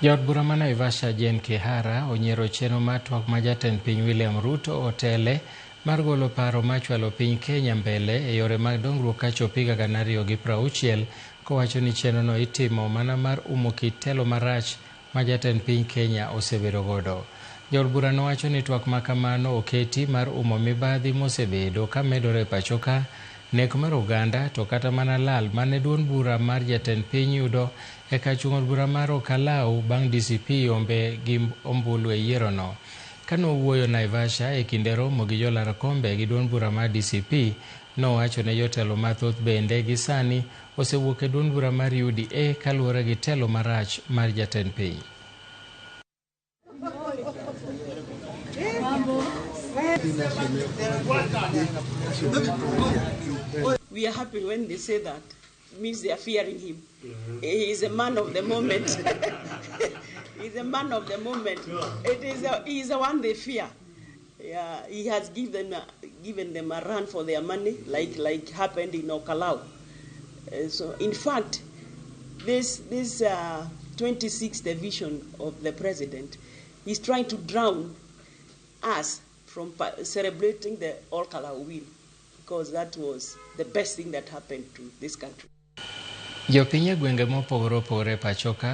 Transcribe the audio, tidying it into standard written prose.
Jaod bura ma Naivasha Jane Kihara onyiero chenro mar twak ma jatend piny William Ruto otele mar golo paro mar chwalo piny Kenya mbele e yore mag dongruok kachop higa 2060, kowacho ni chenrono itimo mana mar umo kit telo marach ma jatend piny Kenya osebedo godo. Jaod bura nowacho ni twak ma kamano oketi mar umo mibadhi mosebedo ka medore e pachoka, nek mar oganda, to kata mana lal mane duond bura mar jatend piny yudo e kar chung' od bura mar Olkalau bang' DCP ombe gi ombulu e yierono. Kane owuoyo Naivasha e kinde romo gi jolar kombe gi duond bura mar DCP, nowacho ne jotelo mathoth bende gi sani osewuok e duond bura mar UDA kaluwore gi telo marach mar jatend piny. We are happy when they say that. It means they are fearing him. He is a man of the moment. He's a man of the moment. He is the one they fear. Yeah, he has given them a run for their money, like happened in Ol Kalou. So, in fact, this 26th division of the president is trying to drown us from celebrating the Ol Kalou win, because that was the best thing that happened to this country. Jopiny e gwenge mopogore opogore e pachoka.